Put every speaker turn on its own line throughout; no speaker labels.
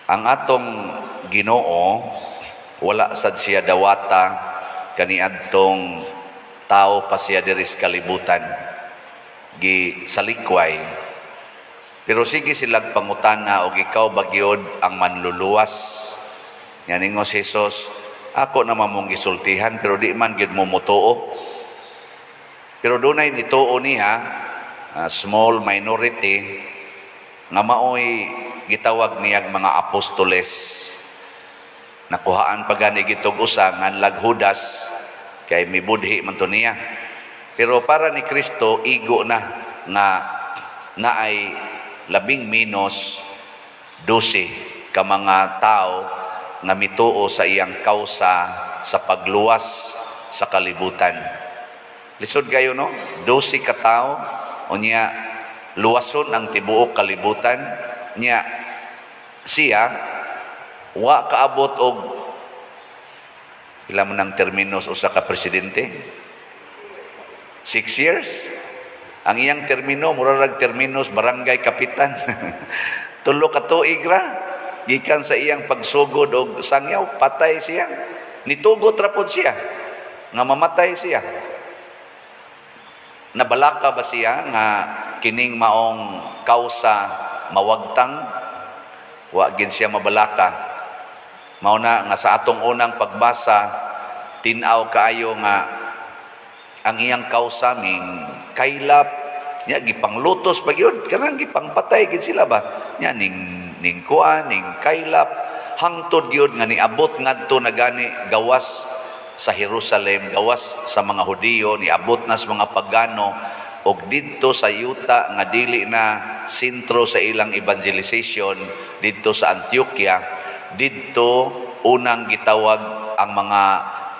Ang atong Ginoo, wala sad siya dawata kaniadtong tao pa siya diri sa kalibutan, gi salikway. Pero sige silag pangutana og ikaw ba gyud ang manluluwas? Nya ningon si Jesus, "Ako naman mong gisultihan, pero di man gyud mo motuo." Pero dunay nituo niya, small minority, nga maoy gitawag niyag mga apostoles. Nakuhaan pa gani gitog usa nganlag Judas kay mibudhi man to niya. Pero para ni Kristo, igo na nga naay labing minos 12 ka mga tao nga mituo sa iyang kausa sa pagluwas sa kalibutan. Lisod kayo, no? 12 ka tao, unya luwason ang tibuok kalibutan. Nya siya wa kaabot og pila man ang terminos usa ka presidente? 6 years. Ang iyang termino, mura rag terminos barangay kapitan. 3 ka tuig ra. Gikan sa iyang pagsugod og sangyaw, patay siya. Nitugot ra pod siya nga mamatay siya. Nabalaka ba siya nga kining maong kausa mawagtang? Wa gid siya mabalaka. Mao na nga sa atong unang pagbasa, tin-aw kaayo nga ang iyang kausa ming kaylap nya, gipanglutos pa gyud, kanang gipangpatay gid sila ba nya, ning kuan, ning kaylap, hangtod gyud nga niabot ngadto na gani gawas sa Jerusalem, gawas sa mga Hudiyo, niabot na sa mga pagano og didto sa yuta nga dili na sentro sa ilang evangelization, didto sa Antioquia. Didto unang gitawag ang mga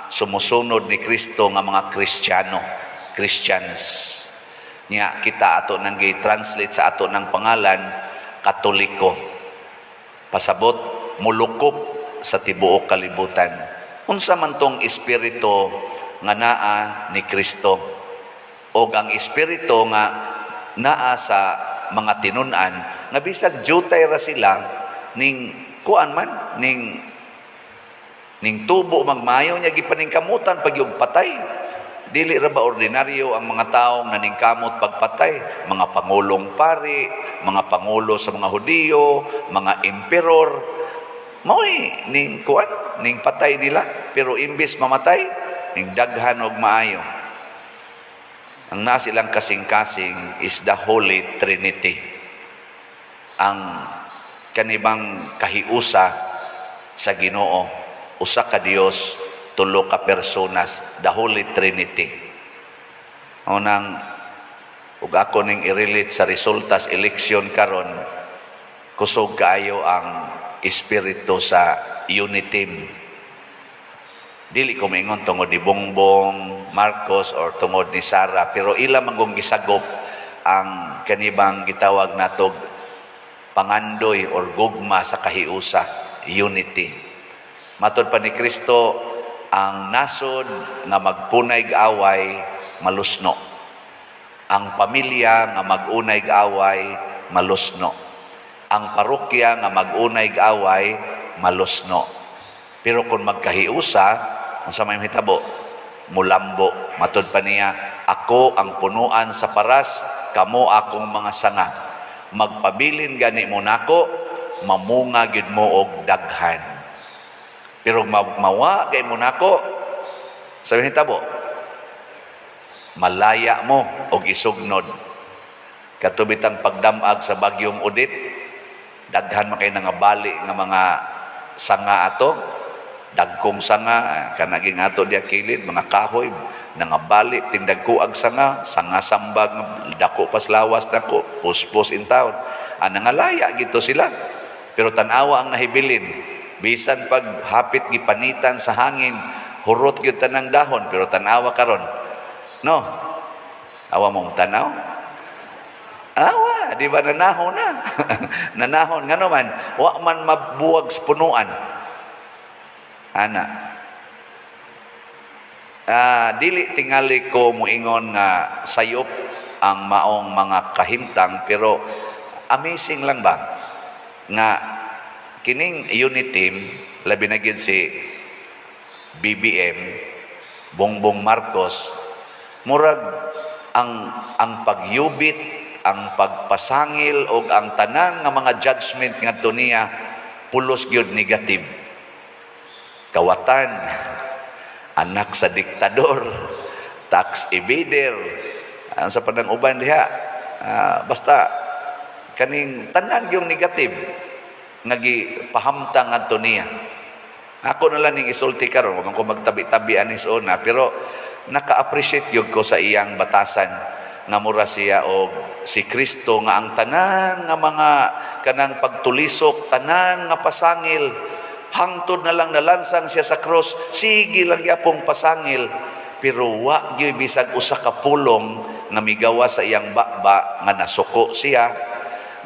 sumusunod ni Kristo nga mga Kristiyano, Christians. Nya kita, ato nang gi-translate sa ato ng pangalan, Katoliko. Pasabot, mulukop sa tibuok kalibutan. Unsa man tong espiritu nga naa ni Kristo? Og ang espiritu nga naa sa mga tinun-an nga bisag jutay ra sila, ning kuan man, ning tubo magmayo niya, gipaningkamutan pag yung patay. Dili ra ba ordinaryo ang mga taong naningkamot pagpatay? Mga pangulong pari, mga pangulo sa mga Hudiyo, mga emperor, mao'y ning kuan, ning patay nila. Pero imbis mamatay, ning daghan og maayo. Ang naa silang kasing-kasing is the Holy Trinity, ang kanibang kahiusa sa Ginoo, usa ka Dios, tulo ka personas, the Holy Trinity. Unang ug ako ning i-relate sa resulta sa eleksyon karon, kusog kaayo ang espiritu sa unity. Dili ko maingon tungod ni Bongbong Marcos or tungod ni Sara, pero ila man gong gisagop ang kanibang gitawag natog pangandoy or gugma sa kahiusa, unity. Matod pa ni Kristo, ang nasod nga magpunay away, malusno. Ang pamilya nga mag-unay away, malusno. Ang parokya nga mag-unay away, malusno. Pero kung magkahiusa, unsa may mahitabo? Mulambo. Matod pa niya, "Ako ang punuan sa paras, kamo akong mga sanga. Magpabilin gani mo nako, mamunga gid mo og daghan. Pero mawa kay mo nako, sabi hitabo, malaya mo og isugnod." Kato bitang pagdamag sa bagyong Odette, daghan man kay nangabali nga mga sanga ato, dagkong sanga, kanaging ato diya kilid, mga kahoy, nangabali, ting dagko ag sanga, sanga sambag, dako pas lawas nako, puspos in town. Ah, nangalaya gito sila. Pero tanawa ang nahibilin, bisan pag hapit gipanitan sa hangin, hurot gyud tanang dahon, pero tanawa karon. No? Awa mong tanaw? Awa, di ba nanahon na? Nanahon ngano man, wa man mabuwag sa punuan. Ana. Ah, dili tingali ko muingon nga sayop ang maong mga kahimtang, pero amazing lang ba nga Kining unity, labi na gid si BBM, Bongbong Marcos, murag ang pagyubit, ang pagpasangil og ang tanan nga mga judgment ngadto niya pulos gyud negative. Kawatan, anak sa diktador, tax evader, ang sa panang uban diha, basta kaning tanan gyung negative nga gipahamtang ngadto niya. Ako na lang ning isulti karon, wa man ko magtabi-tabi ani sa una, pero naka-appreciate gyud ko sa iyang batasan nga mura siya og si Kristo nga ang tanan nga mga kanang pagtulisok, tanan nga pasangil, hangtod na lang nalansang siya sa cross, sige lang gyapong pasangil, pero wa gyud bisag usa ka pulong nga migawa sa iyang baba nga nasuko siya,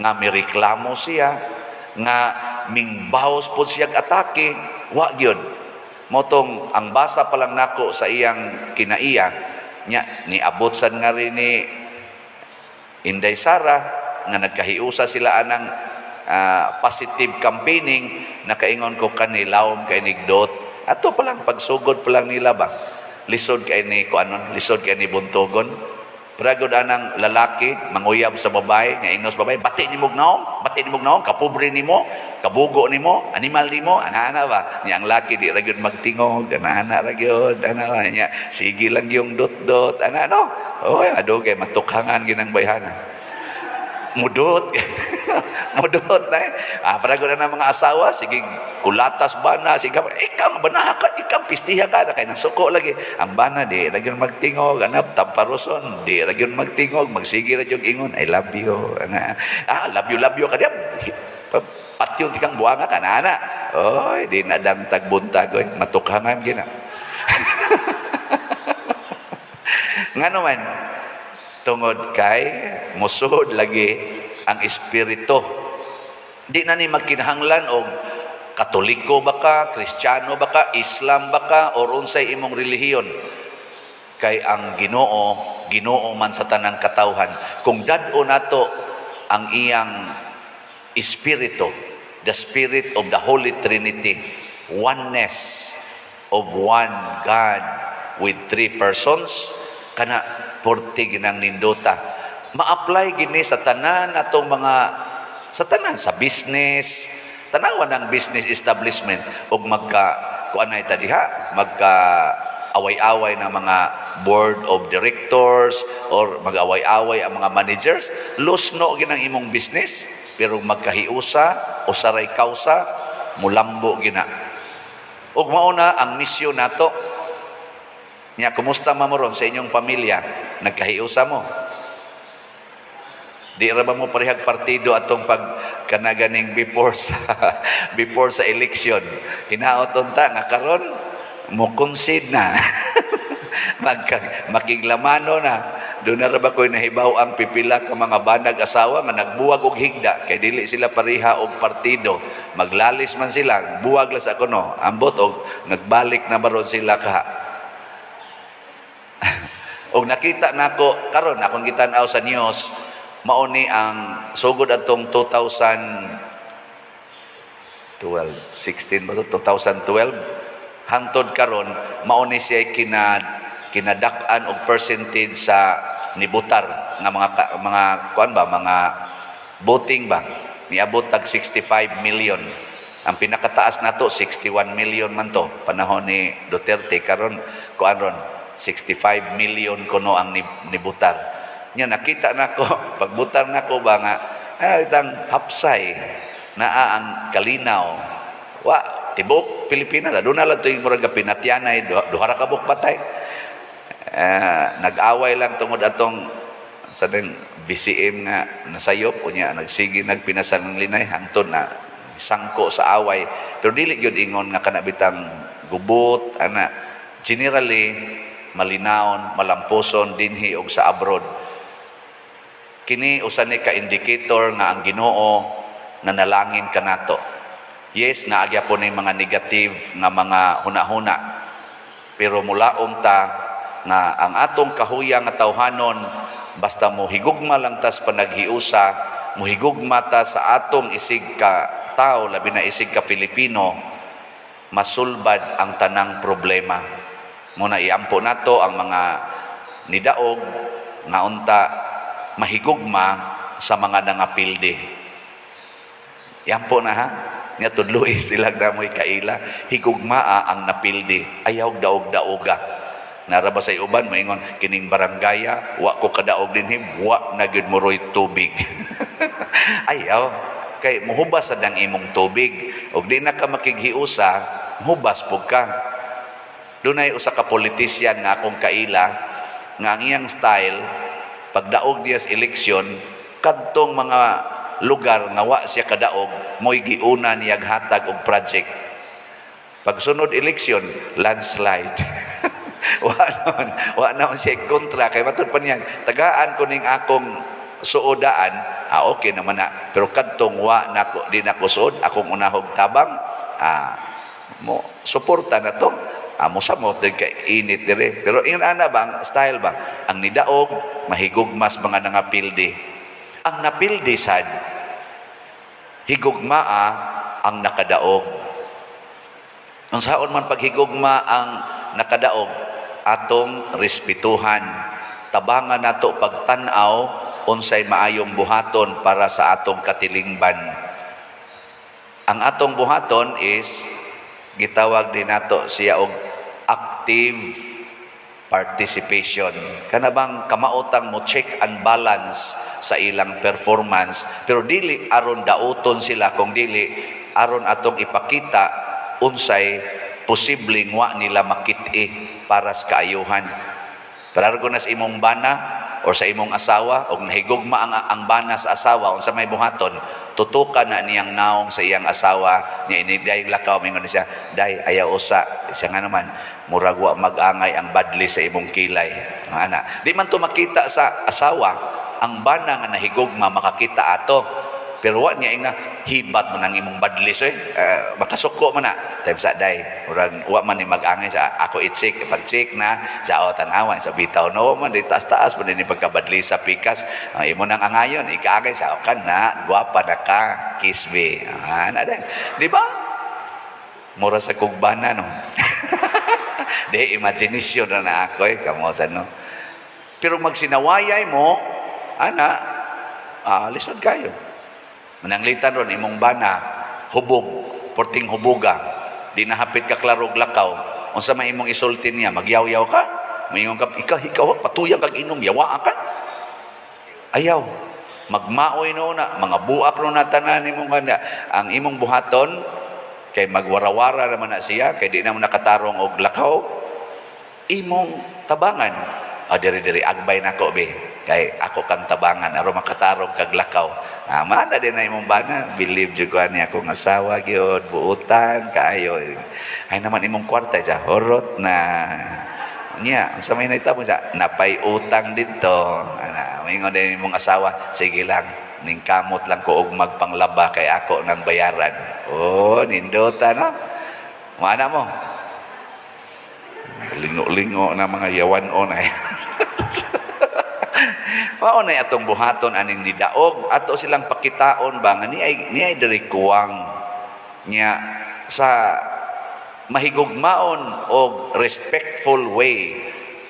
nga mireklamo siya, nga mingbaos pod siyang atake, wa gyud. Mao tong ang basa pa lang nako sa iyang kinaiya nya, niabot sad nga rin ni Inday Sara nga nagkahiusa sila anang positive campaigning, nakaingon ko kani lawom kay nigdot ato pa lang, pagsugod pa lang nila ba, lisod kay ni kuanon, lisod kay ni buntogon. Pragod anang lalaki manguyab sa babae nga ingnos babae, "Bati nimo naong, bati nimo naong, kapobre nimo, kabugo nimo, animal nimo," ana-ana ba. Nya ang laki di ra gyud magtingog, ana-ana ra gyud, ana ba nya, sige lang yung dot-dot, ana no. Oy, adugay matukhangan ginang bayhana. Mudot. Mudot na eh. Ah, para na mga asawa, sige, kulatas bana, sige, ikaw, bana ka, ikaw, pistiha ka, na kay nasuko lagi. Ang bana, di, lagi magtingog, anap, tamparoson, di, lagi magtingog, magsige ra yung ingon, "I love you." Ana, love you ka diyan. Patyon ti kang buwanga ka na, ana. Oy, di na dantag buntag, oy, matukhangan gina. Nga naman, tungod kay musod lagi ang espiritu. Di na ni magkinahanglan og Katoliko ba ka, Kristiyano ba ka, Islam ba ka, or unsay imong relihiyon. Kay ang Ginoo, Ginoo man sa tanang katawhan. Kung dad-o nato ang iyang espiritu, the spirit of the Holy Trinity, oneness of one God with three persons, kana porte ginang nindota. Ma-apply gini sa tanan atong mga sa tanan sa business, tanawa ng business establishment ug magka kuan na ita diha, magka away-away ng mga board of directors or mag-away-away ang mga managers, lusno ginang imong business, pero magkahiusa usaray kausa, mulambo gina. Ug mao na ang misyon nato. Nya kumusta man mo ron sa inyong pamilya? Nagkahiusa mo? Di ra ba mo parehag partido atong pag kanaganing before sa election? Hinaot unta nga karon mo concede na. Magka, makiglamano na. Doon na ra ba ko'y nahibaw ang pipila ka mga banag asawa nga nagbuwag og higda kay dili sila pareha og partido. Maglalis man sila, buwag lang sa kuno. Ambot og nagbalik na baron sila ka. Og nakita nako karon akong gitan-aw sa news, mao ni ang sugod atong 2012, 16 ba to, 2012 hangtod karon, mao ni siya kinadak-an og percentage sa nibutar nga mga kuan ba, mga voting ba, niabot tag 65 million. Ang pinakataas nato 61 million man to panahon ni Duterte. Karon kuan ron 65 million kuno ang nibutar nya. Nakita nako pagbutar nako ba nga itang hapsay naa ang kalinaw, wa tibok Pilipinas aduna lang tuig murag pinatyanay, duha ra ka buok patay. Nag-away lang tungod atong sa ding VCM nga nasayop, unya nagsige nagpinasan ng linay hangtod na sangko sa away, pero dili gyud ingon nga kana bitang gubot ana. Generally malinawon, malampuson dinhi og sa abroad. Kini usa ni ka indicator nga ang Ginoo nanalangin kanato. Yes, naagya po ni mga negative nga mga hunahuna, pero mulaom ta nga ang atong kahuya nga tawhanon, basta mo higugma lang tas panaghiusa, mohigugma ta sa atong isig ka tao, labi na isig ka Filipino, masulbad ang tanang problema. Muna iampo nato ang mga nidaog nga unta mahigugma sa mga nangapildi. Iampo na, ha. Nga tudloi sila na mo'y kaila, higugmaa ang napildi, ayaw daog-daoga. Nara ba sa uban moingon, "Kining barangaya, wa ko kadaog dinhi, wa na gyud moroy tubig." Ayaw, kay muhubas sa dang imong tubig ug di na ka makighiusa, hubas pug ka. Dunay usa ka politician nga akong kaila nga ang iyang style pagdaog diya sa eleksyon, kadtong mga lugar nga wa siya kadaog, mo'y giuna niyag hatag og project. Pagsunod eleksyon, landslide. Wa naman siya kontra kay matud pa niya, "Tagaan ko ning akong suodaan, ah, okay naman na. Pero kadtong wa nako, di nako suod, akong unahog tabang, ah, mo suporta na to." Ah, mo samot din kay init dire. Pero ingon ana bang style ba? Ang nidaog mahigugmas mga nangapildi. Ang napildi sad, higugmaa ang nakadaog. Unsaon man paghigugma ang nakadaog? Atong respetuhan. Tabangan nato pagtan-aw unsay maayong buhaton para sa atong katilingban. Ang atong buhaton is gitawag din nato siya og active participation. Kana bang kamaotang mo check and balance sa ilang performance, pero dili aron dauton sila, kung dili aron atong ipakita unsay posibleng wa nila makit-i para sa kaayuhan. Parargo na sa imong bana or sa imong asawa og nahigugma ang bana sa asawa, unsa may buhaton? Tutukan na niyang naong sa iyang asawa niya. Ini day lakaw, mingon siya, "Day, ayaw usa." Siya nga naman, "Murag wa mag-angay ang badli sa imong kilay." Ang ana di man to makita sa asawa. Ang bana nga nahigugma makakita ato, pero wa niya ingna, "Hibat man ang imong badlis eh." Makasuko man na time sa, "Day, murag wa man ni mag-angay sa ako i-check." Pag-check na sa o tan-awa sa bitaw, no man di taas-taas man ni pagkabadli sa pikas. Imo nang angayon, ikaangay sa kan na, "Gwapa na ka, kiss me." Ah, na di ba? Mura sa kugbana, no? Di imagination na na ako eh, kamo sa, no? Pero magsinawayay mo ana, ah, lisod kayo. Mananglitan ron imong bana, hubog, porting hubuga, di nahapit ka klarog lakaw. Unsa may imong isulti niya? Magyaw-yaw ka? Maingon ka, "Ikaw, ikaw, patuyang kag inom, yawa ka." Ayaw. Magmaoy no na, mga buak no na tanan imong kanda. Ang imong buhaton, kay magwarawara naman na siya, kay di naman nakatarong og lakaw, imong tabangan. Ah, diri diri agbay nako be. Kay ako kang tabangan aron makatarong kag lakaw. Ah, mana din na imong bana, believe jud ko ani akong asawa gyud, buutan kaayo. Ay naman imong kwarta sa horot na. Nya, unsa may nahitabo sa napay utang dito. Ana, moingon din imong asawa, "Sige lang, ning kamot lang ko og magpanglaba kay ako nang bayaran." Oh, nindota, no? Mana mo? Lingo-lingo na mga yawan-on ay. Mao na atong buhaton aning nidaog, ato silang pakitaon ba nga ni ay diri kuwang nya sa mahigugmaon og respectful way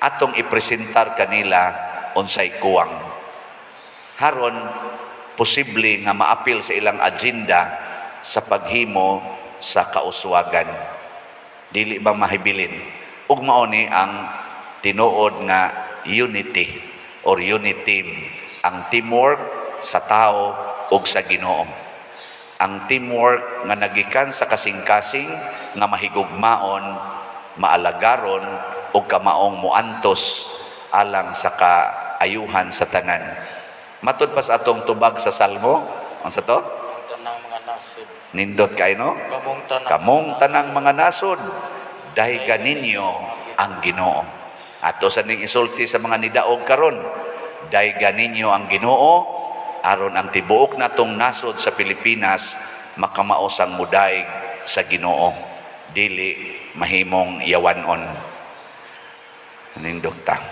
atong ipresentar kanila unsay kuwang. Haron posible nga maapil sa ilang agenda sa paghimo sa kauswagan. Dili ba mahibilin? Ug mao ni ang tinuod nga unity or unity team, ang teamwork sa tao ug sa Ginoo. Ang teamwork nga nagikan sa kasing-kasing nga mahigugmaon, maalagaron ug kamaong muantos alang sa kaayuhan sa tanan. Matud pa sa atong tubag sa Salmo, unsa to?
Tanang mga nasod.
Nindot kay, no?
Kamong tanang.
Kamong tanang mga nasod, dayga ninyo ang Ginoo. Ato sa ning isulti sa mga nidaog karon, dayga ninyo ang Ginoo aron ang tibuok natong nasod sa Pilipinas makamaos ang mudaig sa Ginoo, dili mahimong yawanon. Nindot ta.